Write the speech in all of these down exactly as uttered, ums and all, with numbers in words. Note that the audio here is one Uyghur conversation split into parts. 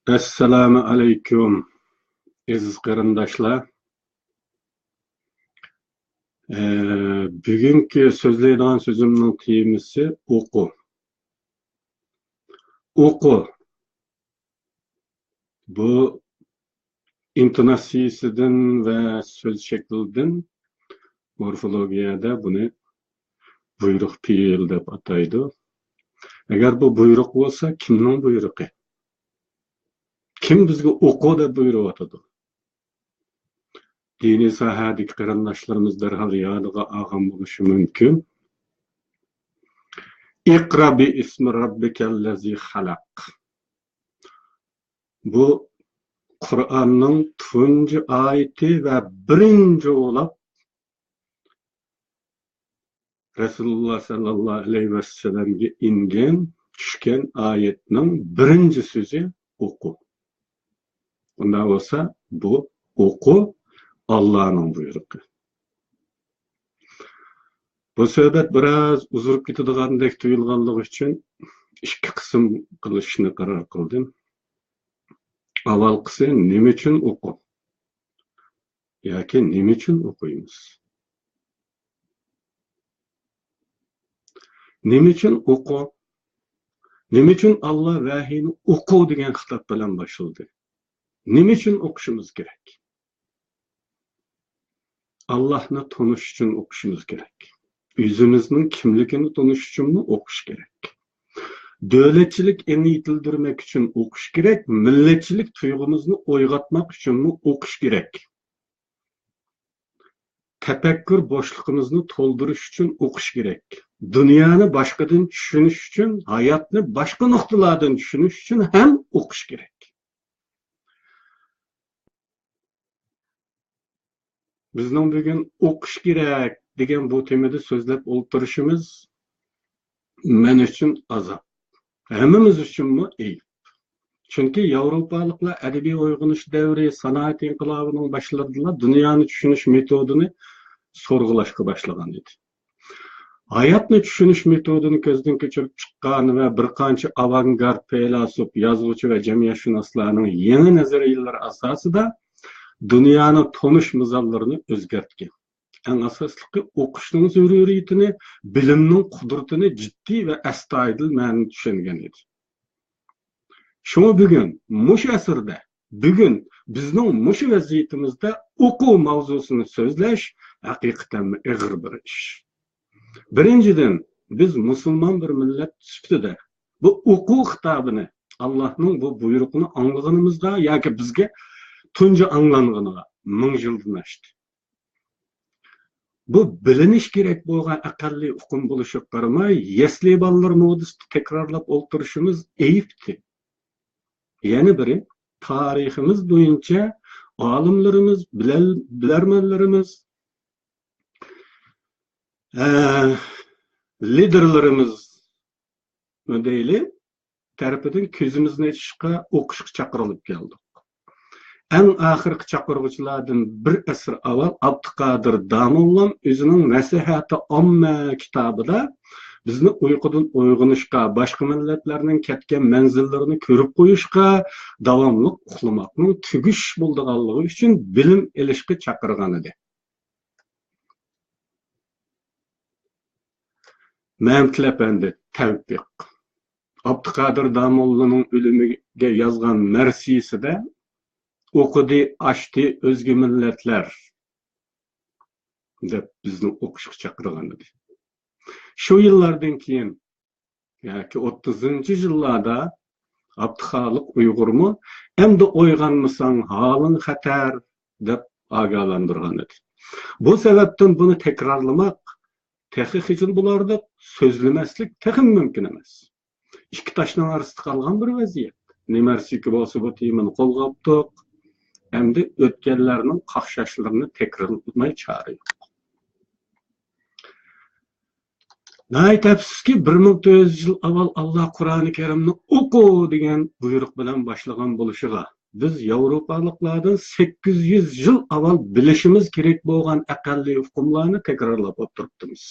ئەسسالامۇ ئەلەيكۇم، ئەزىز قېرىنداشلار. ئە، بۈگۈنكى سۆزلەيدىغان سۆزۈمنىڭ تېمىسى ئوقۇ. ئوقۇ. بۇ ئىنتوناتسىيىسىدىن ۋە سۆز شەكلىدىن مورفولوگىيەدە بۇنى بۇيرۇق پېئىل دەپ ئاتايدۇ. ئەگەر بۇ بۇيرۇق بولسا، كىمنىڭ بۇيرۇقى؟ كىم بىزگە ئوقۇ دەپ بۇيرۇۋاتىدۇ؟ دىنىي ساھەدىكى قېرىنداشلىرىمىز دەرھال يادىغا ئالغان بولۇشى مۇمكىن. «ئىقرا بىئىسمى رەببىكەللەزى خەلەق». بۇ قۇرئاننىڭ تۇنجى ئايىتى ۋە بىرىنچى بولاپ رەسۇلۇللا سەللەللاھۇ ئەلەيھى ۋەسەللەمگە ئىنگەن، چۈشكەن ئايەتنىڭ بىرىنچى سۆزى «ئوقۇ». ئۇنداق بولسا، بۇ «ئوقۇ» ئاللانىڭ بۇيرۇقى. بۇ سۆھبەت بىراز ئۇزىرىپ كېتىدىغاندەك تۇيۇلغانلىقى ئۈچۈن ئىككى قىسىم قىلىشنى قارار قىلدىم. ئاۋۋالقىسى، نېمە ئۈچۈن ئوقۇ؟ ياكى نېمە ئۈچۈن ئوقۇيمىز؟ نېمە ئۈچۈن ئوقۇ؟ نېمە ئۈچۈن ئاللا ۋەھىينى «ئوقۇ» دېگەن خىتاب بىلەن باشلىدى؟ نېمە ئۈچۈن ئوقۇشىمىز كېرەك؟ ئاللاھنى تونۇش ئۈچۈن ئوقۇشىمىز كېرەك. ئۆزىمىزنىڭ كىملىكىنى تونۇش ئۈچۈنمۇ ئوقۇش كېرەك. دۆلەتچىلىك ئېڭى يېتىلدۈرمەك ئۈچۈن ئوقۇش كېرەك. مىللەتچىلىك تۇيغۇمىزنى ئويغاتماق ئۈچۈنمۇ ئوقۇش كېرەك. تەپەككۇر بوشلۇقىمىزنى تولدۇرۇش ئۈچۈن ئوقۇش كېرەك. دۇنيانى باشقىدىن چۈشىنىش ئۈچۈن، ھاياتنى باشقا نۇقتىلاردىن چۈشىنىش ئۈچۈن ھەم ئوقۇش كېرەك. بىزنىڭ بۈگۈن «ئوقۇش كېرەك» دېگەن بۇ تېمىدا سۆزلەپ ئولتۇرۇشىمىز مەن ئۈچۈن ئازاب، ھەممىمىز ئۈچۈنمۇ ئەيىب. چۈنكى ياۋروپالىقلار ئەدەبىي ئويغىنىش دەۋرى، سانائەت ئىنقىلابىنىڭ باشلىرىدىلا دۇنيانى چۈشىنىش مېتودىنى سورغۇلاشقا باشلىغان ئىدى. ھاياتنى چۈشىنىش مېتودىنى كۆزدىن كەچۈرۈپ چىققان ۋە بىر قانچە ئاۋانگارت پەيلاسوپ، يازغۇچى ۋە جەمئىيەتشۇناسلارنىڭ يېڭى نەزەرىيەلىرى ئاساسىدا دۇنيانى تونۇش مىزانلىرىنى ئۆزگەرتكەن. ئەڭ ئاساسلىقى، ئوقۇشنىڭ زۆرۈرىيىتىنى، بىلىمنىڭ قۇدرىتىنى جىددىي ۋە ئەستايىدىل مەنىدە چۈشەنگەن ئىدى. شۇڭا بۈگۈن مۇشۇ ئەسىردە، بۈگۈن بىزنىڭ مۇشۇ ۋەزىيىتىمىزدە ئوقۇ ماۋزۇسىنى سۆزلەش ھەقىقەتەنمۇ ئېغىر بىر ئىش. بىرىنچىدىن، بىز مۇسۇلمان بىر مىللەت سۈپىتىدە بۇ ئوقۇ خىتابىنى، ئاللاھنىڭ بۇ بۇيرۇقىنى ئاڭلىغىنىمىزدا ياكى بىزگە تۇنجى ئاڭلانغىنىغا مىڭ يىلدىن ئاشتى. بۇ بىلىنىش كېرەك بولغان ئەقەللىي ئۇقۇم بولۇشىغا قارىماي، يەسلى بالىلىرى مودىسىدا تەكرارلاپ ئولتۇرۇشىمىز ئەيىبتى. يەنە بىرى، تارىخىمىز بويىچە ئالىملىرىمىز، بىلەل-، بىلەرمەنلىرىمىز، ئە، لىدېرلىرىمىز دەيلى، تەرىپىدىن كۆزىمىزنى ئېچىشقا، ئوقۇشقا چاقىرىلىپ كەلدۇق. ئەڭ ئاخىرقى چاقىرغۇچىلاردىن بىر ئەسىر ئاۋۋال ئابدۇقادىر داموللام ئۆزىنىڭ نەسىھەتى ئاممە كىتابىدا بىزنى ئۇيقۇدىن ئويغىنىشقا، باشقا مىللەتلەرنىڭ كەتكەن مەنزىللىرىنى كۆرۈپ قويۇشقا، داۋاملىق ئۇخلىماقنىڭ تۈگىشىش بولىدىغانلىقى ئۈچۈن بىلىم ئېلىشقا چاقىرغان ئىدى. مەمتىلى ئەپەندى تەۋپىق ئابدۇقادىر داموللىنىڭ ئۆلۈمىگە يازغان مەرسىيىسىدە «ئوقۇدى، ئاشتى ئۆزگە مىللەتلەر» دەپ بىزنى ئوقۇشقا چاقىرغان ئىدى. شۇ يىللاردىن كېيىن، ياكى ئوتتۇزىنچى يىللاردا ئابدۇخالىق ئۇيغۇرمۇ «ئەمدى ئويغانمىساڭ، ھالىڭ خەتەر» دەپ ئاگاھلاندۇرغان ئىدى. بۇ سەۋەبتىن بۇنى تەكرارلىماق تېخى خىجىل بولاردۇق، سۆزلىمەسلىك تېخىمۇ مۇمكىن ئەمەس. ئىككى تاشنىڭ ئارىسىدا قالغان بىر ۋەزىيەت. نېمەرسىكى بولسا بۇ تېمىنى قولغا ئاپتۇق. ئەمدى ئۆتكەنلەرنىڭ قاقشاشلىرىنى تەكرارلىماي چارە يوق. ناھايىتى ئەپسۇسكى، بىر مىڭ تۆت يۈز يىل ئاۋۋال ئاللا قۇرئانى كەرىمنى «ئوقۇ» دېگەن بۇيرۇق بىلەن باشلىغان بولۇشىغا، بىز ياۋروپالىقلاردىن سەككىز يۈز يىل ئاۋۋال بىلىشىمىز كېرەك بولغان ئەقەللىي ئۇقۇملارنى تەكرارلاپ ئولتۇرۇپتىمىز.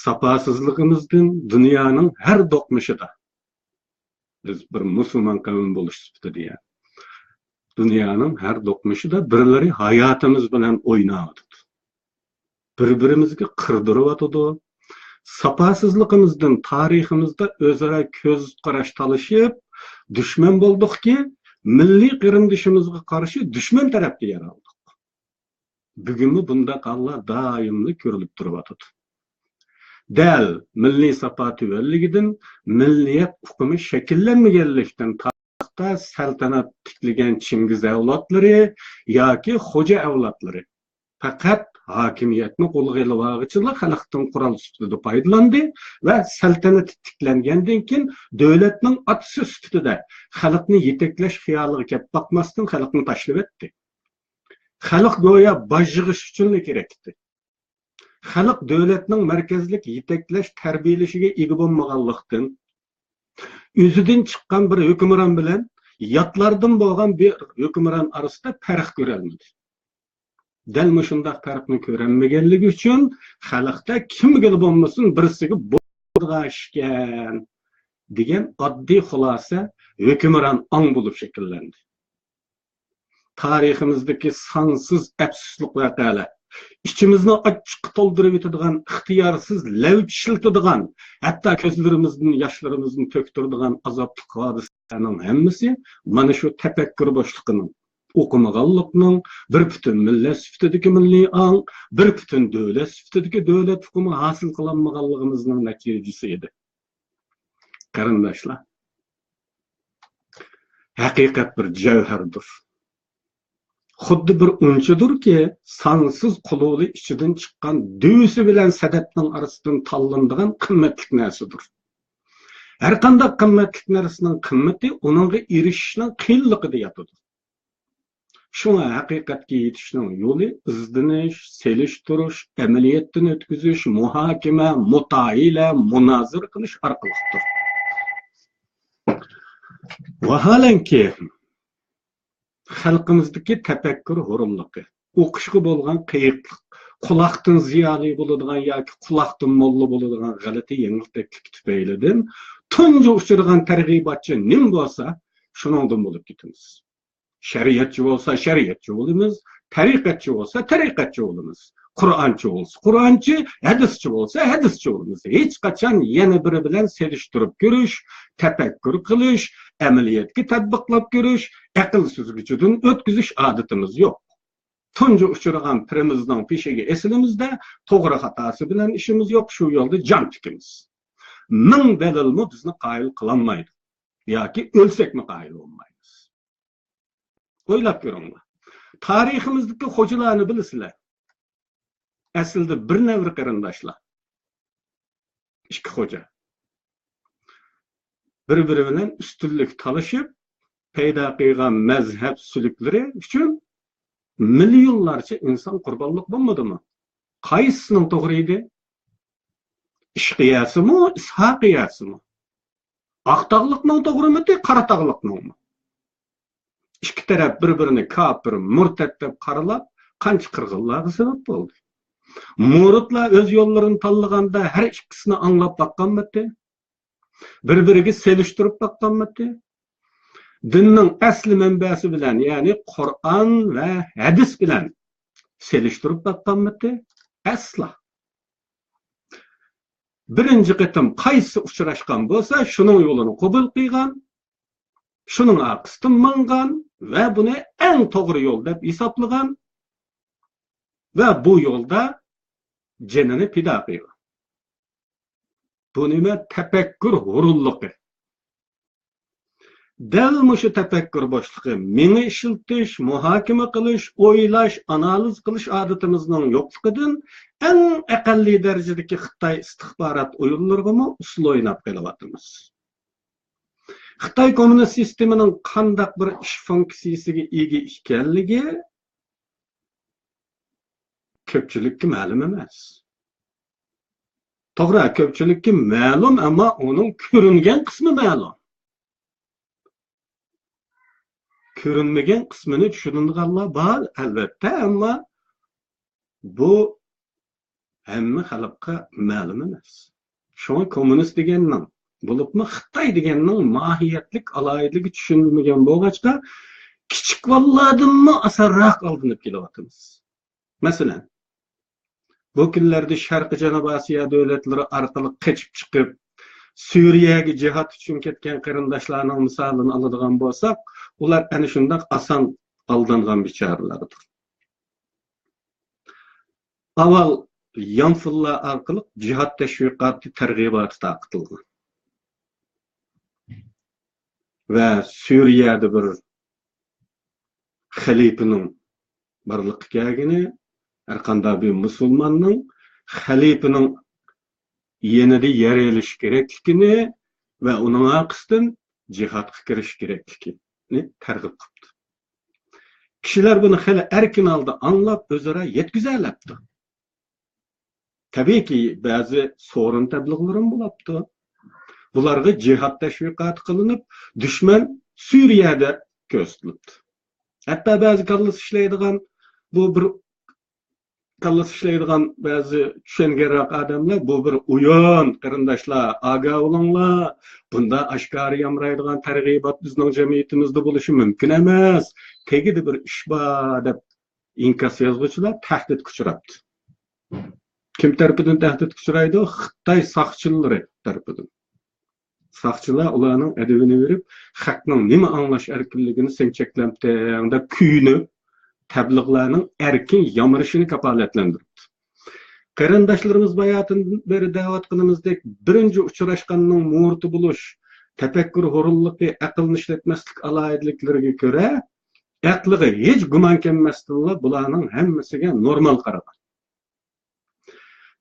ساپاسىزلىقىمىزدىن دۇنيانىڭ ھەر دوقمۇشىدا بىز بىر مۇسۇلمان قەۋم بولۇش سۈپىتىدە، يەنى دۇنيانىڭ ھەر دوقمۇشىدا بىرلىرى ھاياتىمىز بىلەن ئويناۋاتىدۇ. بىر-بىرىمىزگە قىردۇرۇۋاتىدۇ. ساپاسىزلىقىمىزدىن تارىخىمىزدا ئۆزئارا كۆز قاراش تالىشىپ، دۈشمەن بولدۇقكى، مىللىي قېرىندىشىمىزغا قارشى دۈشمەن تەرەپكە يەر ئالدۇق. بۈگۈنمۇ بۇنداق ھاللار دائىملا كۆرۈلۈپ تۇرۇۋاتىدۇ. دەل مىللىي ساپا تۆۋەنلىكىدىن مىللىيەت ئۇقۇمى شەكىللەنمىگەنلىكتىن، تارىختا سەلتەنەت تىكلىگەن چىڭگىز ئەۋلادلىرى ياكى خوجا ئەۋلادلىرى پەقەت ھاكىمىيەتنى قولغا ئېلىۋالغۇچىلا خەلقتىن قورال سۈپىتىدە پايدىلاندى ۋە سەلتەنىتى تىكلەنگەندىن كېيىن دۆلەتنىڭ ئاتىسى سۈپىتىدە خەلقنى يېتەكلەش خىيالىغا كەپ باقماستىن خەلقنى تاشلىۋەتتى. خەلق گويا باج يىغىش ئۈچۈنلا كېرەكتى. خەلق دۆلەتنىڭ مەركەزلىك يېتەكلەش، تەربىيەلىشىگە ئىگە بولمىغانلىقتىن، ئۆزىدىن چىققان بىر ھۆكۈمران بىلەن ياتلاردىن بولغان بىر ھۆكۈمران ئارىسىدا پەرق كۆرەلمىدى. دەل مۇشۇنداق پەرقنى كۆرەلمىگەنلىكى ئۈچۈن خەلقتە كىمگىلا بولمىسۇن بىرسىگە بولىدىغان ئىكەن دېگەن ئاددىي خۇلاسە ھۆكۈمران ئاڭ بولۇپ شەكىللەندى. تارىخىمىزدىكى سانسىز ئەپسۇسلۇق ۋەقەلەر، ئىچىمىزنى ئاچچىققا تولدۇرۇۋېتىدىغان، ئىختىيارسىز لەۋ چىشلىتىدىغان، ھەتتا كۆزلىرىمىزدىن ياشلىرىمىزنى تۆكتۈرىدىغان ئازابلىق ھادىسىلەرنىڭ ھەممىسى مانا شۇ تەپەككۇر بوشلۇقىنىڭ، ئوقۇمىغانلىقنىڭ، بىر پۈتۈن مىللەت سۈپىتىدىكى مىللىي ئاڭ، بىر پۈتۈن دۆلەت سۈپىتىدىكى دۆلەت ئۇقۇمى ھاسىل قىلالمىغانلىقىمىزنىڭ نەتىجىسى ئىدى. قېرىنداشلار، ھەقىقەت بىر جەۋھەردۇر. خۇددى بىر ئۇنچىدۇركى، سانسىز قۇلۇلى ئىچىدىن چىققان دۈۋىسى بىلەن سەدەپنىڭ ئارىسىدىن تاللىنىدىغان قىممەتلىك نەرسىدۇر. ھەرقانداق قىممەتلىك نەرسىنىڭ قىممىتى ئۇنىڭغا ئېرىشىشنىڭ قىيىنلىقىدا ياتىدۇ. شۇڭا ھەقىقەتكە يېتىشنىڭ يولى ئىزدىنىش، سېلىشتۇرۇش، ئەمەلىيەتتىن ئۆتكۈزۈش، مۇھاكىمە، مۇتائىلە، مۇنازىرە قىلىش ئارقىلىقتۇر. ۋاھالەنكى، خەلقىمىزدىكى تەپەككۇر ھۇرۇنلۇقى، ئوقۇشقا بولغان قىيىقلىق، قۇلاقتىن زىيالىي بولىدىغان ياكى قۇلاقتىن موللا بولىدىغان غەلىتە يېڭىلتەكلىك تۈپەيلىدىن تۇنجى ئۇچرىغان تەرغىباتچى نېمە بولسا، شۇنىڭدىن بولۇپ كېتىمىز. شەرىئەتچى بولسا شەرىئەتچى بولىمىز، تەرىقەتچى بولسا تەرىقەتچى بولىمىز. قۇرئانچى بولسا قۇرئانچى، ھەدىسچى بولسا ھەدىسچى بولىمىز. ھېچقاچان يەنە بىرى بىلەن سېلىشتۇرۇپ كۆرۈش، تەپەككۇر قىلىش، ئەمەلىيەتكە تەتبىقلاپ كۆرۈش، ئەقىل سۈزگۈچىدىن ئۆتكۈزۈش ئادىتىمىز يوق. تۇنجى ئۇچرىغان پىرىمىزنىڭ پېشىگە ئېسىلىمىز-دە، توغرا خاتاسى بىلەن ئىشىمىز يوق، شۇ يولدا جان تىكىمىز. مىڭ دەلىلمۇ بىزنى قايىل قىلالمايدۇ ياكى ئۆلسەكمۇ قايىل بولمايمىز. ئويلاپ كۆرۈڭلار. تارىخىمىزدىكى خوجىلارنى بىلىسىلەر. ئەسلىدە بىر نەۋرە قېرىنداشلار. ئىككى خوجا. بىر-بىرى بىلەن ئۈستۈنلۈك تالىشىپ، پەيدا قىلغان مەزھەپ سۈلۈكلىرى ئۈچۈن مىليونلارچە ئىنسان قۇربانلىق بولمىدىمۇ؟ قايسىسىنىڭ توغرا ئىدى؟ ئىشقىيەسىمۇ، ئىسھاقىيەسىمۇ؟ ئاقتاغلىقنىڭ توغرىمىتى، قاراتاغلىقنىڭمۇ؟ ئىككى تەرەپ بىر-بىرىنى كاپىر، مۇرتەت دەپ قارىلاپ، قانچە قىرغىنلارغا سەۋەب بولدى. مۇرىتلار ئۆز يوللىرىنى تاللىغاندا ھەر ئىككىسىنى ئاڭلاپ باققانمىتى؟ بىر-بىرىگە سېلىشتۇرۇپ باققانمىتى؟ دىننىڭ ئەسلى مەنبەسى بىلەن، يەنى قۇرئان ۋە ھەدىس بىلەن سېلىشتۇرۇپ باققانمىتى؟ ئەسلا. بىرىنچى قېتىم قايسى ئۇچراشقان بولسا، شۇنىڭ يولىنى قوبۇل قىلغان، شۇنىڭ ئارقىسىدىن ماڭغان ۋە بۇنى ئەڭ توغرا يول دەپ ھېسابلىغان ۋە بۇ يولدا جېنىنى پىدا قىلغان. بۇ نېمە؟ تەپەككۇر ھۇرۇنلۇقى. دەل مۇشۇ تەپەككۇر بوشلۇقى، مېڭە ئىشلىتىش، مۇھاكىمە قىلىش، ئويلاش، ئانالىز قىلىش ئادىتىمىزنىڭ يوقلۇقىدىن ئەڭ ئەقەللىي دەرىجىدىكى خىتاي ئىستىخبارات ئويۇنلىرىغىمۇ ئۇسسۇل ئويناپ قېلىۋاتىمىز. خىتاي كوممۇنىست سىستېمىنىڭ قانداق بىر ئىش فۇنكسىيىسىگە ئىگە ئىكەنلىكى كۆپچىلىككە مەلۇم ئەمەس. توغرا، كۆپچىلىككە مەلۇم، ئەمما ئۇنىڭ كۆرۈنگەن قىسمى مەلۇم. كۆرۈنمىگەن قىسمىنى چۈشىنىدىغانلار بار، ئەلۋەتتە، ئەمما بۇ ھەممە خەلققە مەلۇم ئەمەس. شۇڭا كوممۇنىست دېگەننىڭ، بولۇپمۇ خىتاي دېگەننىڭ ماھىيەتلىك ئالاھىدىلىكى چۈشىنىلمىگەن بولغاچقا، كىچىك بالىلاردىنمۇ ئاسانراق ئالدىنىپ كېلىۋاتىمىز. مەسىلەن، بۇ كۈنلەردە شەرقىي جەنۇبىي ئاسىيا دۆلەتلىرى ئارقىلىق قېچىپ چىقىپ، سۈرىيەگە جىھاد ئۈچۈن كەتكەن قېرىنداشلارنىڭ مىسالىنى ئالىدىغان بولساق، ئۇلار ئەنە شۇنداق ئاسان ئالدانغان بىچارىلەردۇر. ئاۋۋال يانفونلار ئارقىلىق جىھاد تەشۋىقاتى تەرغىباتى تارقىتىلغان ۋە سۈرىيەدە بىر خەلىپىنىڭ بارلىققا كەلگىنى، ھەرقانداق بىر مۇسۇلماننىڭ خەلىپىنىڭ يېنىدا يەر ئېلىش كېرەكلىكىنى ۋە ئۇنىڭ ئارقىسىدىن جىھادقا كىرىش كېرەكلىكىنى تەرغىب قىپتۇ. كىشىلەر بۇنى خېلى ئەركىن ھالدا ئاڭلاپ، ئۆزئارا يەتكۈزەلەپتۇ. تەبىئىيكى، بەزى سورۇن تەبلىغلىرىمۇ بولاپتۇ. بۇلارغا جىھاد تەشۋىقاتى قىلىنىپ، دۈشمەن سۈرىيەدە كۆرسىتىلىپتۇ. ھەتتا بەزى كاللىسى ئىشلەيدىغان، بۇ بىر كاللىسى ئىشلەيدىغان بەزى چۈشەنگەنرەك ئادەملەر، بۇ بىر ئويۇن، قېرىنداشلار، ئاگاھ بولۇڭلار، بۇنداق ئاشكارا يامرايدىغان تەرغىبات بىزنىڭ جەمئىيىتىمىزدە بولۇشى مۇمكىن ئەمەس، تېگىدە بىر ئىش بار، دەپ ئىنكاس يازغۇچىلار تەھدىتكە ئۇچراپتۇ. كىم تەرىپىدىن تەھدىتكە ئۇچرايدۇ؟ خىتاي ساقچىلىرى تەرىپىدىن. ساقچىلار ئۇلارنىڭ ئەدىپىنى بېرىپ، خەقنىڭ نېمە ئاڭلاش ئەركىنلىكىنى سەن چەكلەپتىڭ دەپ كۆيۈنۈپ، تەبلىغلارنىڭ ئەركىن يامرىشىنى كاپالەتلەندۈرۈپتۇ. قېرىنداشلىرىمىز باياتىن بېرى دەۋاتقىنىمىزدەك، بىرىنچى ئۇچراشقاننىڭ مۇرىتى بولۇش، تەپەككۇر ھۇرۇنلۇقى، ئەقىلنى ئىشلەتمەسلىك ئالاھىدىلىكلىرىگە كۆرە، ئەقلىگە ھېچ گۇمان كەلمەستىنلا بۇلارنىڭ ھەممىسىگە نورمال قارىغان.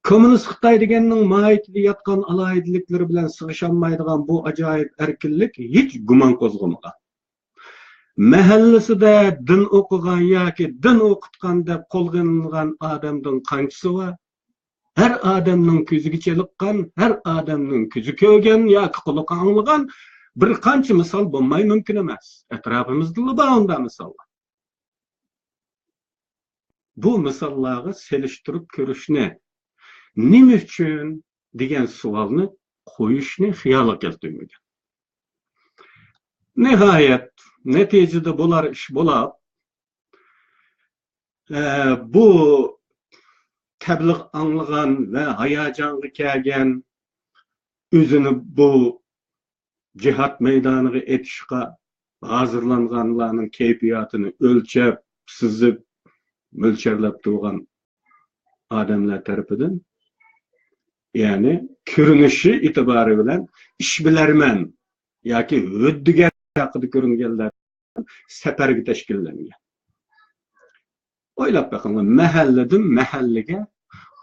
كوممۇنىست خىتاي دېگەننىڭ ماھىيىتىدە ياتقان ئالاھىدىلىكلىرى بىلەن سىغىشالمايدىغان بۇ ئاجايىپ ئەركىنلىك ھېچ گۇمان قوزغىمىغان. مەھەللىسىدە دىن ئوقۇغان ياكى دىن ئوقۇتقان دەپ قولغا ئېلىنغان ئادەمدىن قانچىسى بار؟ ھەر ئادەمنىڭ كۆزىگە چېلىققان، ھەر ئادەمنىڭ كۆزى كۆرگەن ياكى قۇلىقى ئاڭلىغان بىر قانچە مىسال بولماي مۇمكىن ئەمەس. ئەتراپىمىزدىلا بار ئۇنداق مىساللار. بۇ مىساللارغا سېلىشتۇرۇپ كۆرۈشنى، نېمە ئۈچۈن دېگەن سوئالنى قويۇشنى خىيالىغا كەلتۈرمىگەن. نىھايەت، نەتىجىدە بۇلار ئىش بولاپ، ئە، بۇ تەبلىغ ئاڭلىغان ۋە ھاياجانغا كەلگەن، ئۆزىنى بۇ جىھاد مەيدانىغا ئېتىشقا ھازىرلانغانلارنىڭ كەيپىياتىنى ئۆلچەپ، سىزىپ، مۆلچەرلەپ تۇرغان ئادەملەر تەرىپىدىن، يەنى كۆرۈنۈشى ئېتىبارى بىلەن ئىشبىلەرمەن ياكى ھۆددىگەر ھەققىدە كۆرۈنگەنلەر سەپەرگە تەشكىللەنگەن. ئويلاپ بېقىڭلار، مەھەللىدىن مەھەللىگە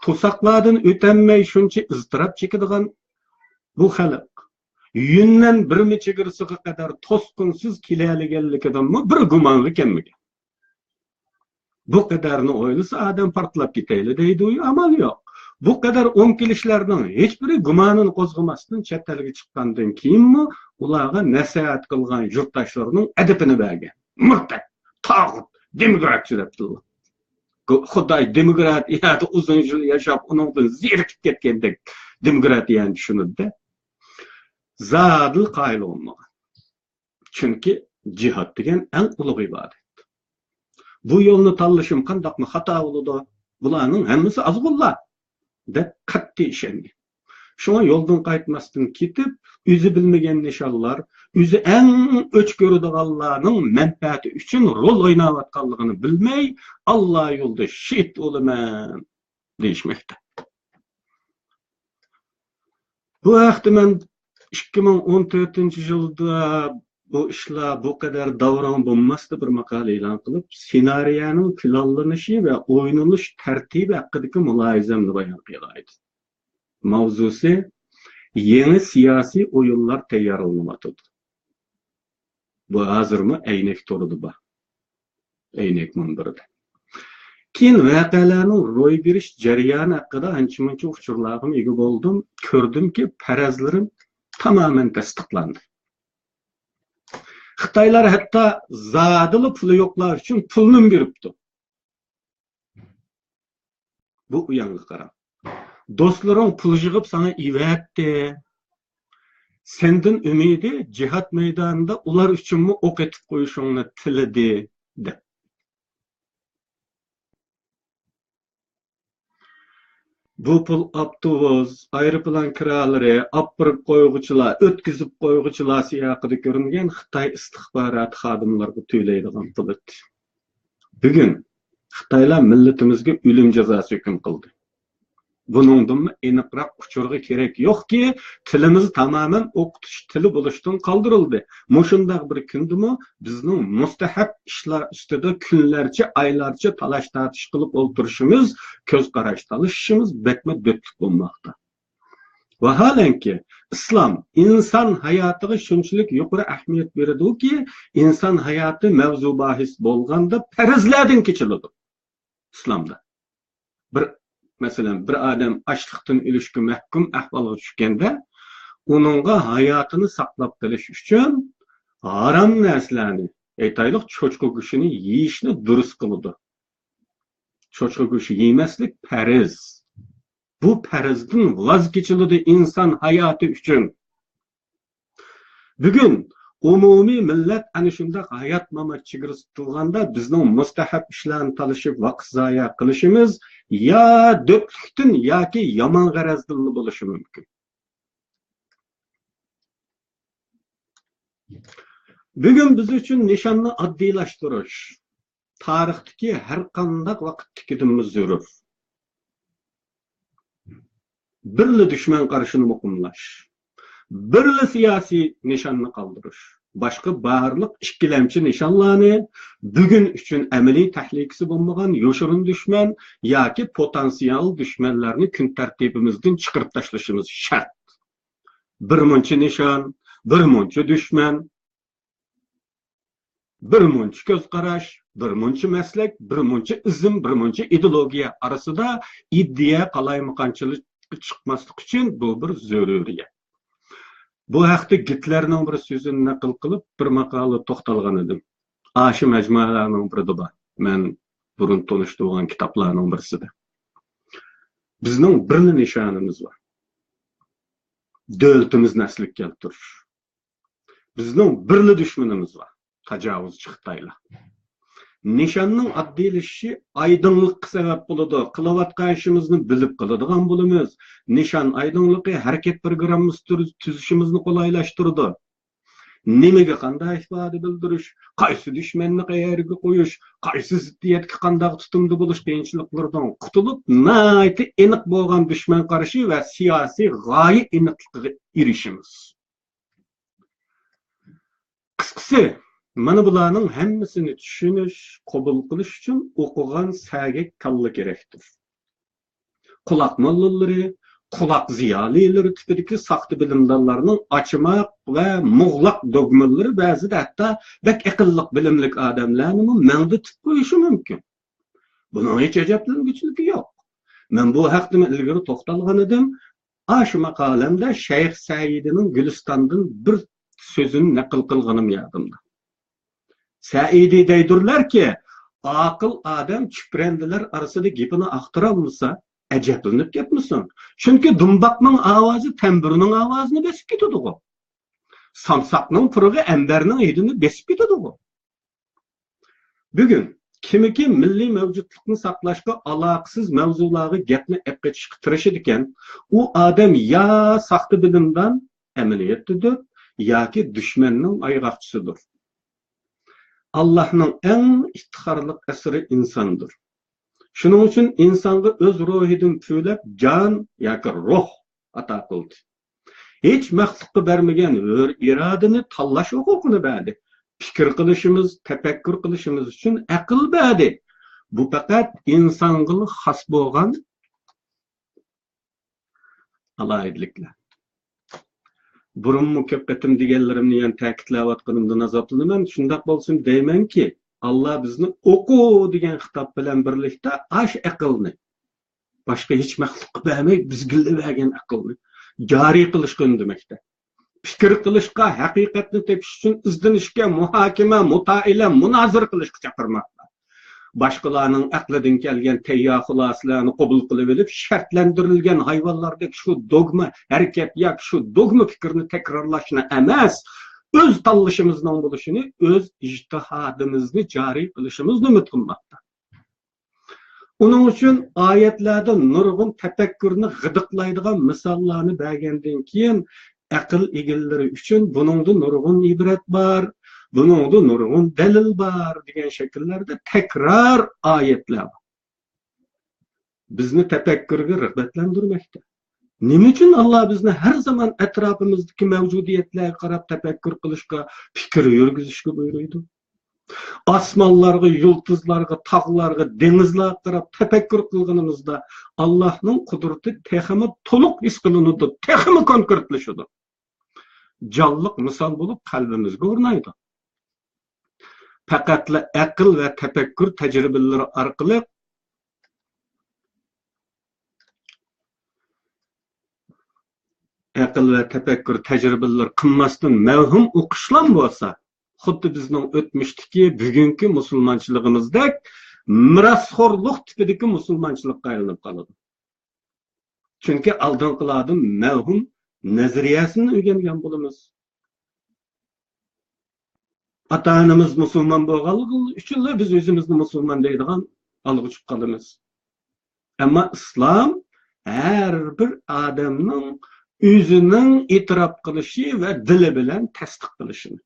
توساقلاردىن ئۆتەلمەي شۇنچە ئىزتىراپ چېكىدىغان بۇ خەلق يۈننەن بىرما چېگرىسىغا قەدەر توسقۇنسىز كېلەلىگەنلىكىدىنمۇ بىر گۇمانغا كەلمىگەن. بۇ قەدەرنى ئويلىسا ئادەم پارتلاپ كېتەيلى دەيدۇ، ئامال يوق. بۇ قەدەر ئوڭ كېلىشلەرنىڭ ھېچبىرى گۇمانىنى قوزغىماستىن چەت ئەلگە چىققاندىن كېيىنمۇ ئۇلارغا نەسىھەت قىلغان يۇرتداشلىرىنىڭ ئەدىپىنى بەرگەن. مۇرتەت، تاغۇت، دېموكراتچى دەپتۇ. خۇداي دېموكراتىيەدە ئۇزۇن يىل ياشاپ، ئۇنىڭدىن زېرىكىپ كەتكەندەك دېموكراتىيەنى چۈشىنىدۇ-دە. زادىلا قايىل بولمىغان. چۈنكى جىھاد دېگەن ئەڭ ئۇلۇغ ئىبادەت. بۇ يولنى تاللىشىم قانداقمۇ خاتا بولىدۇ؟ بۇلارنىڭ ھەممىسى ئازغۇنلار، دەپ قەتئىي ئىشەنگەن. شۇڭا يولدىن قايتماستىن كېتىپ، ئۆزى بىلمىگەن نىشانلار، ئۆزى ئەڭ ئۆچ كۆرىدىغانلارنىڭ مەنپەئەتى ئۈچۈن رول ئويناۋاتقانلىقىنى بىلمەي، ئاللا يولىدا شېھىت بولىمەن دېيىشمەكتە. بۇ ھەقتە مەن ئىككى مىڭ ئون تۆتىنچى يىلدا بۇ ئىشلار بۇ قەدەر داۋراڭ بولماستا بىر ماقالە ئېلان قىلىپ، سېنارىيەنىڭ پىلانلىنىشى ۋە ئوينىلىش تەرتىپى ھەققىدىكى مۇلاھىزەمنى بايان قىلايدۇ. ماۋزۇسى: يېڭى سىياسىي ئويۇنلار تەييارلىنىۋاتىدۇ. بۇ ھازىرمۇ ئەينەك تورىدا بار. ئەينەك مۇنبىرىدە. كېيىن ۋەقەلەرنىڭ روي بېرىش جەريانى ھەققىدە ئانچە-مۇنچە ئۇچۇرلارغىمۇ ئىگە بولدۇم. كۆردۈمكى، پەرەزلىرىم تامامەن تەستىقلاندى. خىتايلار ھەتتا زادىلا پۇلى يوقلار ئۈچۈن پۇلنىمۇ بېرىپتۇ. بۇ ئۇياڭغا قاراڭ. دوستلىرىڭ پۇل يىغىپ ساڭا ئېۋەتتى. سەندىن ئۈمىدى جىھاد مەيدانىدا ئۇلار ئۈچۈنمۇ ئوق ئېتىپ قويۇشۇڭنى تىلىدى، دەپ. بۇ پۇل ئاپتوبۇس، ئايروپىلان كىرالىرى، ئاپىرىپ قويغۇچىلار، ئۆتكۈزۈپ قويغۇچىلار سىياقىدا كۆرۈنگەن خىتاي ئىستىخباراتى خادىملىرىغا تۆلەيدىغان پۇل ئىدى. بۈگۈن خىتايلار مىللىتىمىزگە ئۆلۈم جازاسى ھۆكۈم قىلدى. بۇنىڭدىنمۇ ئېنىقراق ئۇچۇرغا كېرەك يوقكى، تىلىمىز تامامەن ئوقۇتۇش تىلى بولۇشتىن قالدۇرۇلدى. مۇشۇنداق بىر كۈندىمۇ بىزنىڭ مۇستەھەپ ئىشلار ئۈستىدە كۈنلەرچە، ئايلارچە تالاش-تارتىش قىلىپ ئولتۇرۇشىمىز، كۆز قاراش تالىشىشىمىز بەكمۇ دۆتلۈك بولماقتا. ۋاھالەنكى، ئىسلام ئىنسان ھاياتىغا شۇنچىلىك يۇقىرى ئەھمىيەت بېرىدۇكى، ئىنسان ھاياتى مەۋزۇ باھىس بولغاندا پەرزلەردىن كېچىلىدۇ ئىسلامدا. بىر، مەسىلەن، بىر ئادەم ئاچلىقتىن ئۆلۈشكە مەھكۇم ئەھۋالغا چۈشكەندە، ئۇنىڭغا ھاياتىنى ساقلاپ قېلىش ئۈچۈن ھارام نەرسىلەرنى، ئېيتايلۇق، چوچقا گۆشىنى يېيىشنى دۇرۇس قىلىدۇ. چوچقا گۆشى يېمەسلىك پەرز. بۇ پەرزدىن ۋاز كېچىلىدۇ ئىنسان ھاياتى ئۈچۈن. بۈگۈن ئومۇمىي مىللەت ئەنە شۇنداق ھايات-مامات چېگرىسى تۇتۇلغاندا، بىزنىڭ مۇستەھەپ ئىشلارنى تالىشىپ ۋاقىت زايە قىلىشىمىز يا دۆتلۈكتىن ياكى يامان غەرەزدىنلا بولۇشى مۇمكىن. بۈگۈن بىز ئۈچۈن نىشاننى ئاددىيلاشتۇرۇش تارىختىكى ھەر قانداق ۋاقىتتىكىدىنمۇ زۆرۈر. بىرلا دۈشمەن قارىشىنى مۇقىملاش، بىرلا سىياسىي نىشاننى قالدۇرۇش، باشقا بارلىق ئىككىلەمچى نىشانلارنى بۈگۈن ئۈچۈن ئەمەلىي تەھلىكىسى بولمىغان يوشۇرۇن دۈشمەن ياكى پوتېنسىيال دۈشمەنلەرنى كۈن تەرتىپىمىزدىن چىقىرىپ تاشلىشىمىز شەرت. بىر مۇنچە نىشان، بىر مۇنچە دۈشمەن، بىر مۇنچە كۆز قاراش، بىر مۇنچە مەسلەك، بىر مۇنچە ئىزىم، بىر مۇنچە ئىدېئولوگىيە ئارىسىدا ئىدىيە قالايمىقانچىلىقى چىقماسلىق ئۈچۈن بۇ بىر زۆرۈرىيەت. بۇ ھەقتە گىتلېرنىڭ بىر سۆزىنى نەقىل قىلىپ، بىر ماقالىدە توختالغان ئىدىم. ئاشۇ مەجمۇئەلەرنىڭ بىرىدە بار. مەن بۇرۇن تونۇشتۇرغان كىتابلارنىڭ بىرسىدە. بىزنىڭ بىرلا نىشانىمىز بار. دۆلىتىمىزنى ئەسلىگە كەلتۈرۈش. بىزنىڭ بىرلا دۈشمىنىمىز بار، تاجاۋۇزچى خىتايلار. نىشاننىڭ ئاددىيلىشىشى ئايدىڭلىققا سەۋەب بولىدۇ. قىلىۋاتقان ئىشىمىزنى بىلىپ قىلىدىغان بولىمىز. نىشان ئايدىڭلىقى ھەرىكەت پىروگراممىسى تۈر-، تۈزۈشىمىزنى قولايلاشتۇرىدۇ. نېمىگە قانداق ئىپادە بىلدۈرۈش، قايسى دۈشمەننى قەيەرگە قويۇش، قايسى زىددىيەتكە قانداق تۇتۇمدا بولۇش قىيىنچىلىقلىرىدىن قۇتۇلۇپ، ناھايىتى ئېنىق بولغان دۈشمەن قارىشى ۋە سىياسىي غايە ئېنىقلىقىغا ئېرىشىمىز. قىسقىسى، مانا بۇلارنىڭ ھەممىسىنى چۈشىنىش، قوبۇل قىلىش ئۈچۈن ئوقۇغان سەگەك كاللا كېرەكتۇر. قۇلاق موللىلىرى، قۇلاق زىيالىيلىرى تىپىدىكى ساختا بىلىمدارلارنىڭ ئاچىماق ۋە مۇغلاق دۇگمىلىرى بەزىدە ھەتتا بەك ئەقىللىق، بىلىملىك ئادەملەرنىمۇ مەڭدىتىپ قويۇشى مۇمكىن. بۇنىڭ ھېچ ئەجەبلەنگۈچىلىكى يوق. مەن بۇ ھەقتىمۇ ئىلگىرى توختالغان ئىدىم. ئاشۇ ماقالەمدە شەيخ سەئىدىنىڭ گۈلىستاندىن بىر سۆزىنى نەقىل قىلغىنىم يادىمدا. سەئىدى دەيدۇرلاركى، ئاقىل ئادەم چۈپرەندىلەر ئارىسىدا گېپىنى ئاختۇرالمىسا، ئەجەبلىنىپ كەتمىسۇن. چۈنكى دۇمباقنىڭ ئاۋازى تەمبۇرنىڭ ئاۋازىنى بېسىپ كېتىدىغۇ. سامساقنىڭ پۇرىقى ئەمبەرنىڭ ھىدىنى بېسىپ كېتىدىغۇ. بۈگۈن كىمكى مىللىي مەۋجۇتلۇقنى ساقلاشقا ئالاقىسىز مەۋزۇلارغا گەپنى ئېقىتىشقا تىرىشىدىكەن، ئۇ ئادەم يا ساختا بىلىمدان، ئەمەلىيەتتە دۆت، ياكى دۈشمەننىڭ ئايغاقچىسىدۇر. ئاللاھنىڭ ئەڭ ئىپتىخارلىق ئەسىرى ئىنساندۇر. شۇنىڭ ئۈچۈن ئىنسانغا ئۆز روھىدىن پۈۋلەپ جان ياكى روھ ئاتا قىلدى. ھېچ مەخلۇققا بەرمىگەن ھۆر ئىرادىنى تاللاش ھوقۇقىنى بەردى. پىكىر قىلىشىمىز، تەپەككۇر قىلىشىمىز ئۈچۈن ئەقىل بەردى. بۇ پەقەت ئىنسانغىلا خاس بولغان ئالاھىدىلىكلەر. بۇرۇنمۇ كۆپ قېتىم دېگەنلىرىمنى يەنە تەكىتلەۋاتقىنىمدىن ئازابلىنىمەن. شۇنداق بولسىمۇ دەيمەنكى، ئاللا بىزنى ئوقۇ دېگەن خىتاب بىلەن بىرلىكتە ئاشۇ ئەقىلنى، باشقا ھېچ مەخلۇققا بەرمەي، بىزگىلا بەرگەن ئەقىلنى جارى قىلىشقا ئۈندىمەكتە. پىكىر قىلىشقا، ھەقىقەتنى تېپىش ئۈچۈن ئىزدىنىشكە، مۇھاكىمە، مۇتائىلە، مۇنازىرە قىلىشقا چاقىرماقتا. باشقىلارنىڭ ئەقلىدىن كەلگەن تەييار خۇلاسىلەرنى قوبۇل قىلىۋېلىپ، شەرتلەندۈرۈلگەن ھايۋانلاردەك شۇ دوگما ھەرىكەت ياكى شۇ دوگما پىكىرنى تەكرارلاشنى ئەمەس، ئۆز تاللىشىمىزنىڭ بولۇشىنى، ئۆز ئىجتىھادىمىزنى جارى قىلىشىمىزنى ئۈمىد قىلماقتا. ئۇنىڭ ئۈچۈن ئايەتلەردە نۇرغۇن تەپەككۇرنى غىدىقلايدىغان مىساللارنى بەرگەندىن كېيىن، ئەقىل ئىگىلىرى ئۈچۈن بۇنىڭدا نۇرغۇن ئىبرەت بار، بۇنىڭدا نۇرغۇن دەلىل بار دېگەن شەكىللەردە تەكرار ئايەتلەر بار. بىزنى تەپەككۇرگە رىغبەتلەندۈرمەكتە. نېمە ئۈچۈن ئاللا بىزنى ھەر زامان ئەتراپىمىزدىكى مەۋجۇدىيەتلەرگە قاراپ تەپەككۇر قىلىشقا، پىكىر يۈرگۈزۈشكە بۇيرۇيدۇ؟ ئاسمانلارغا، يۇلتۇزلارغا، تاغلارغا، دېڭىزلارغا قاراپ تەپەككۇر قىلغىنىمىزدا، ئاللاھنىڭ قۇدرىتى تېخىمۇ تولۇق ھېس قىلىنىدۇ، تېخىمۇ كونكرېتلىشىدۇ. جانلىق مىسال بولۇپ قەلبىمىزگە ئورنايدۇ. پەقەتلا ئەقىل ۋە تەپەككۇر تەجرىبىلىرى ئارقىلىق، ئەقىل ۋە تەپەككۇر تەجرىبىلىرى قىلماستىن مەۋھۇم ئوقۇشلام بولسا، خۇددى بىزنىڭ ئۆتمۈشتىكى، بۈگۈنكى مۇسۇلمانچىلىقىمىزدەك مىراسخورلۇق تىپىدىكى مۇسۇلمانچىلىققا ئايلىنىپ قالىدۇ. چۈنكى ئالدىنقىلاردىن مەۋھۇم نەزەرىيەسىنى ئۆگەنگەن بولىمىز. ئاتا-ئانىمىز مۇسۇلمان بولغانلىقى ئۈچۈنلا بىز ئۆزىمىزنى مۇسۇلمان دەيدىغان ھالغا چۈشۈپ قالىمىز. ئەمما ئىسلام ھەر بىر ئادەمنىڭ ئۆزىنىڭ ئېتىراپ قىلىشى ۋە دىلى بىلەن تەستىق قىلىشىنى،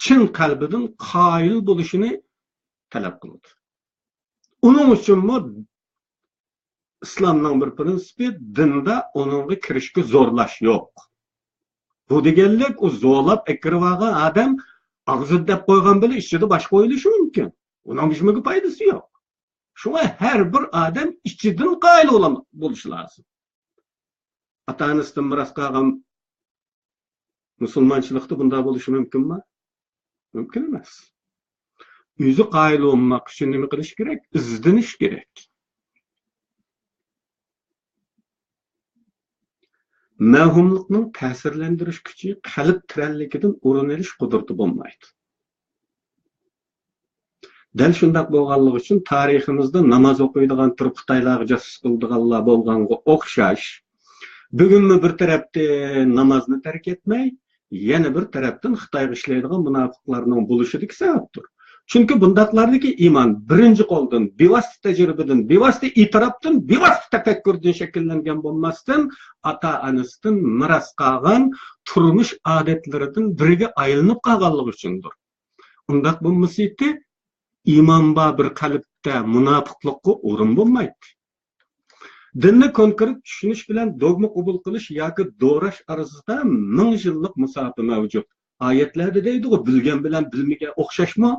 چىن قەلبىدىن قايىل بولۇشىنى تەلەپ قىلىدۇ. ئۇنىڭ ئۈچۈنمۇ ئىسلامنىڭ بىر پىرىنسىپى، دىندا ئۇنىڭغا كىرىشكە زورلاش يوق. بۇ دېگەنلىك، ئۇ زورلاپ ئەكىرىۋالغان ئادەم ئاغزىدا دەپ قويغان بىلەن ئىچىدە باشقا ئويلىشى مۇمكىن. ئۇنىڭ ھېچنېمىگە پايدىسى يوق. شۇڭا ھەر بىر ئادەم ئىچىدىن قايىل بولا-، بولۇشى لازىم. ئاتا-ئانىسىدىن مىراس قالغان مۇسۇلمانچىلىقتا بۇنداق بولۇشى مۇمكىنمۇ؟ مۇمكىن ئەمەس. ئۆزى قايىل بولماق ئۈچۈن نېمە قىلىش كېرەك؟ ئىزدىنىش كېرەك. مەۋھۇملۇقنىڭ تەسىرلەندۈرۈش كۈچى قەلب تىرەنلىكىدىن ئورۇن ئېلىش قۇدرىتى بولمايدۇ. دەل شۇنداق بولغانلىقى ئۈچۈن تارىخىمىزدا ناماز ئوقۇيدىغان تۇرۇپ خىتايلارغا جاسۇس قىلىدىغانلار بولغانغا ئوخشاش، بۈگۈنمۇ بىر تەرەپتىن نامازنى تەرك ئەتمەي، يەنە بىر تەرەپتىن خىتايغا ئىشلەيدىغان مۇناپىقلارنىڭ بولۇشىدىكى سەۋەبتۇر. چۈنكى بۇنداقلاردىكى ئىمان بىرىنچى قولدىن، بىۋاسىتە تەجرىبىدىن، بىۋاسىتە ئېتىراپتىن، بىۋاسىتە تەپەككۇردىن شەكىللەنگەن بولماستىن، ئاتا-ئانىسىدىن مىراس قالغان تۇرمۇش ئادەتلىرىدىن بىرىگە ئايلىنىپ قالغانلىقى ئۈچۈندۇر. ئۇنداق بولمىسىتى، ئىمان بار بىر قەلبتە مۇناپىقلىققا ئورۇن بولمايدۇ. دىننى كونكرېت چۈشىنىش بىلەن دوگما قوبۇل قىلىش ياكى دوراش ئارىسىدا مىڭ يىللىق مۇساپە مەۋجۇت. ئايەتلەردە دەيدىغۇ، بىلگەن بىلەن بىلمىگەن ئوخشاشمۇ؟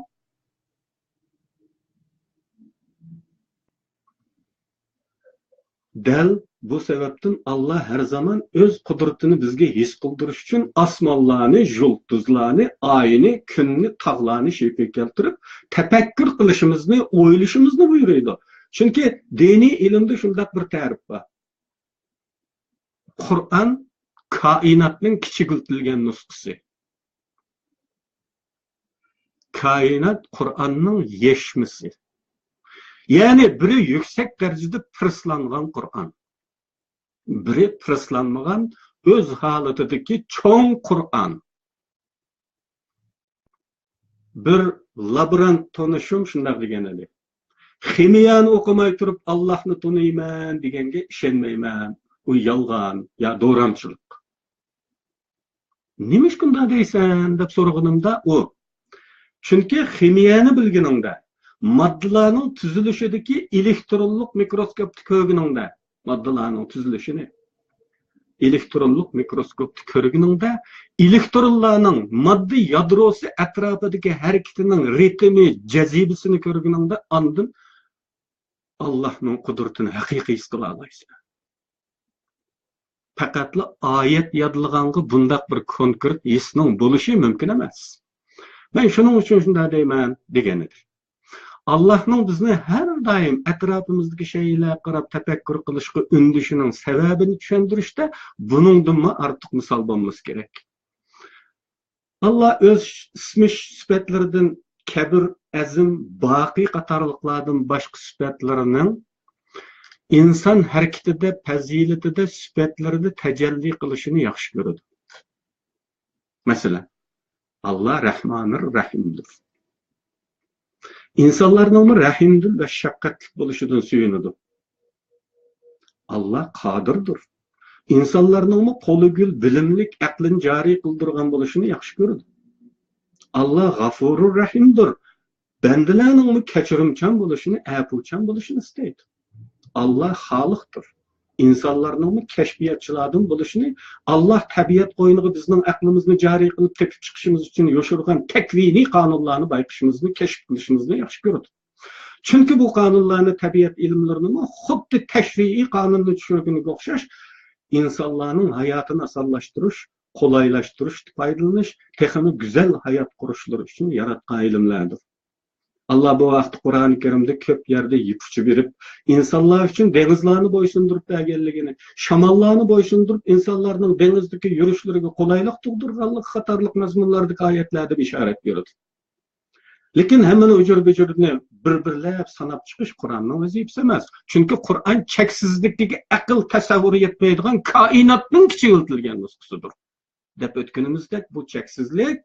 دەل بۇ سەۋەبتىن ئاللا ھەر زامان ئۆز قۇدرىتىنى بىزگە ھېس قىلدۇرۇش ئۈچۈن ئاسمانلارنى، يۇلتۇزلارنى، ئاينى، كۈننى، تاغلارنى شەكىلگە كەلتۈرۈپ، تەپەككۇر قىلىشىمىزنى، ئويلىشىمىزنى بۇيرۇيدۇ. چۈنكى دىنىي ئىلىمدە شۇنداق بىر تەرىپ بار. قۇرئان كائىناتنىڭ كىچىكلىتىلگەن نۇسخىسى. كائىنات قۇرئاننىڭ يەشمىسى. يەنى بىرى يۈكسەك دەرىجىدە پىرسلانغان قۇرئان. بىرى پىرسلانمىغان ئۆز ھالىتىدىكى چوڭ قۇرئان. بىر لابورانت تونۇشۇم شۇنداق دېگەن ئىدى. خىمىيەنى ئوقۇماي تۇرۇپ ئاللاھنى تونۇيمەن دېگەنگە ئىشەنمەيمەن. ئۇ يالغان يا دورامچىلىق. نېمىشقا ئۇنداق دەيسەن دەپ سورىغىنىمدا ئۇ، چۈنكى خىمىيەنى بىلگىنىڭدە، ماددىلارنىڭ تۈزۈلۈشىدىكى ئېلېكترونلۇق مىكروسكوپتا كۆرگىنىڭدە، ماددىلارنىڭ تۈزۈلۈشىنى ئېلېكترونلۇق مىكروسكوپتا كۆرگىنىڭدە، ئېلېكترونلارنىڭ ماددا يادروسى ئەتراپىدىكى ھەرىكىتىنىڭ رىتىمى، جەزىبىسىنى كۆرگىنىڭدە، ئاندىن ئاللاھنىڭ قۇدرىتىنى ھەقىقىي ھېس قىلالايسەن. پەقەتلا ئايەت يادلىغانغا بۇنداق بىر كونكرېت ھېسنىڭ بولۇشى مۇمكىن ئەمەس. مەن شۇنىڭ ئۈچۈن شۇنداق دەيمەن، دېگەن ئىدى. ئاللاھنىڭ بىزنى ھەر دائىم ئەتراپىمىزدىكى شەيئىلەرگە قاراپ تەپەككۇر قىلىشقا ئۈندىشىنىڭ سەۋەبىنى چۈشەندۈرۈشتە بۇنىڭدىنمۇ ئارتۇق مىسال بولمىسا كېرەك. ئاللا ئۆز ئىسمى سۈپەتلىرىدىن كەبىر، ئەزم، باقى قاتارلىقلاردىن باشقا سۈپەتلىرىنىڭ ئىنسان ھەرىكىتىدە، پەزىلىتىدە، سۈپەتلىرىدە تەجەللى قىلىشىنى ياخشى كۆرىدۇ. مەسىلەن، ئاللا رەھمانىر رەھىمدۇر. ئىنسانلارنىڭمۇ رەھىمدىل ۋە شەپقەتلىك بولۇشىدىن سۆيۈنىدۇ. ئاللا قادىردۇر. ئىنسانلارنىڭمۇ قولى گۈل، بىلىملىك، ئەقلىنى جارى قىلدۇرغان بولۇشىنى ياخشى كۆرىدۇ. ئاللا غەفۇرۇر رەھىمدۇر. بەندىلەرنىڭمۇ كەچۈرۈمچان بولۇشىنى، ئەپۇچان بولۇشىنى ئىستەيدۇ. ئاللا خالىقتۇر. ئىنسانلارنىڭمۇ كەشپىياتچىلاردىن بولۇشىنى، ئاللا تەبىئەت قوينىغا بىزنىڭ ئەقلىمىزنى جارى قىلىپ تېپىپ چىقىشىمىز ئۈچۈن يوشۇرغان تەكۋىنىي قانۇنلارنى بايقىشىمىزنى، كەشىپ قىلىشىمىزنى ياخشى كۆرىدۇ. چۈنكى بۇ قانۇنلارنى تەبىئەت ئىلىملىرىنىمۇ خۇددى تەشرىئىي قانۇننى چۈشۈرگىنىگە ئوخشاش ئىنسانلارنىڭ ھاياتىنى ئاسانلاشتۇرۇش، قولايلاشتۇرۇش، پايدىلىنىش، تېخىمۇ گۈزەل ھايات قۇرۇشلىرى ئۈچۈن ياراتقان ئىلىملەردۇر. ئاللا بۇ ھەقتە قۇرئانى كەرىمدە كۆپ يەردە يىپ ئۇچى بېرىپ، ئىنسانلار ئۈچۈن دېڭىزلارنى بويسۇندۇرۇپ بەرگەنلىكىنى، شاماللارنى بويسۇندۇرۇپ، ئىنسانلارنىڭ دېڭىزدىكى يۈرۈشلىرىگە قولايلىق تۇغدۇرغانلىقى قاتارلىق مەزمۇنلاردىكى ئايەتلەردىن ئىشارەت بېرىدۇ. لېكىن ھەممىنى ئۇجۇر-بۇجۇرىنى بىر-بىرلەپ ساناپ چىقىش قۇرئاننىڭ ۋەزىپىسى ئەمەس. چۈنكى قۇرئان چەكسىزلىكىگە ئەقىل تەسەۋۋۇرى يەتمەيدىغان كائىناتنىڭ كىچىكلىتىلگەن نۇسخىسىدۇر. دەپ ئۆتكىنىمىزدەك، بۇ چەكسىزلىك،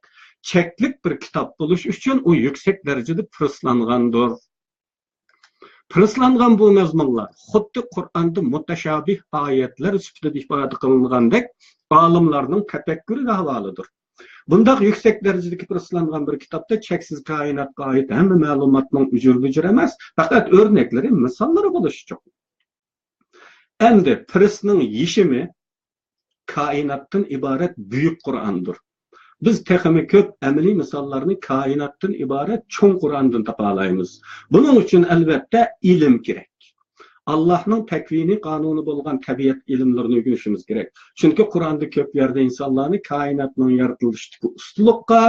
چەكلىك بىر كىتاب بولۇش ئۈچۈن ئۇ يۈكسەك دەرىجىدە پىرىسلانغاندۇر. پىرىسلانغان بۇ مەزمۇنلار خۇددى قۇرئاندا مۇتەشابىھ ئايەتلەر سۈپىتىدە ئىپادە قىلىنغاندەك، ئالىملارنىڭ تەپەككۇرىگە ھاۋالىدۇر. بۇنداق يۈكسەك دەرىجىدىكى پىرىسلانغان بىر كىتابتا چەكسىز كائىناتقا ئائىت ھەممە مەلۇماتنىڭ ئۈجۈر-بۈجۈر ئەمەس، پەقەت ئۆرنەكلىرى، مىساللىرى بولۇشى چوقۇم. ئەمدى پىرىسنىڭ يېشىمى كائىناتتىن ئىبارەت بۈيۈك قۇرئاندۇر. بىز تېخىمۇ كۆپ ئەمەلىي مىساللارنى كائىناتتىن ئىبارەت چوڭ قۇرئاندىن تاپالايمىز. بۇنىڭ ئۈچۈن، ئەلۋەتتە، ئىلىم كېرەك. ئاللاھنىڭ تەكۋىنىي قانۇنى بولغان تەبىئەت ئىلىملىرىنى ئۆگىنىشىمىز كېرەك. چۈنكى قۇرئاندا كۆپ يەردە ئىنسانلارنى كائىناتنىڭ يارىتىلىشىدىكى ئۇستىلىققا،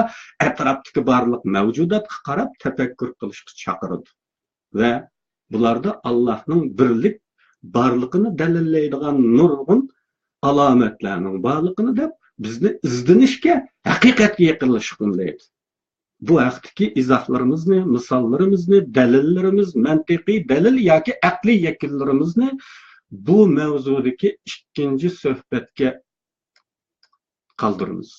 ئەتراپتىكى بارلىق مەۋجۇداتقا قاراپ تەپەككۇر قىلىشقا چاقىرىدۇ. ۋە بۇلاردا ئاللاھنىڭ بىرلىك بارلىقىنى دەلىللەيدىغان نۇرغۇن ئالامەتلەرنىڭ بارلىقىنى دەپ، بىزنى ئىزدىنىشكە، ھەقىقەتكە يېقىنلىشىشقا ئۈندەيدۇ. بۇ ھەقتىكى ئىزاھلىرىمىزنى، مىساللىرىمىزنى، دەلىللىرىمىز، مەنتىقىي دەلىل ياكى ئەقلىي يەكۈنلىرىمىزنى بۇ مەۋزۇدىكى ئىككىنچى سۆھبەتكە قالدۇرىمىز.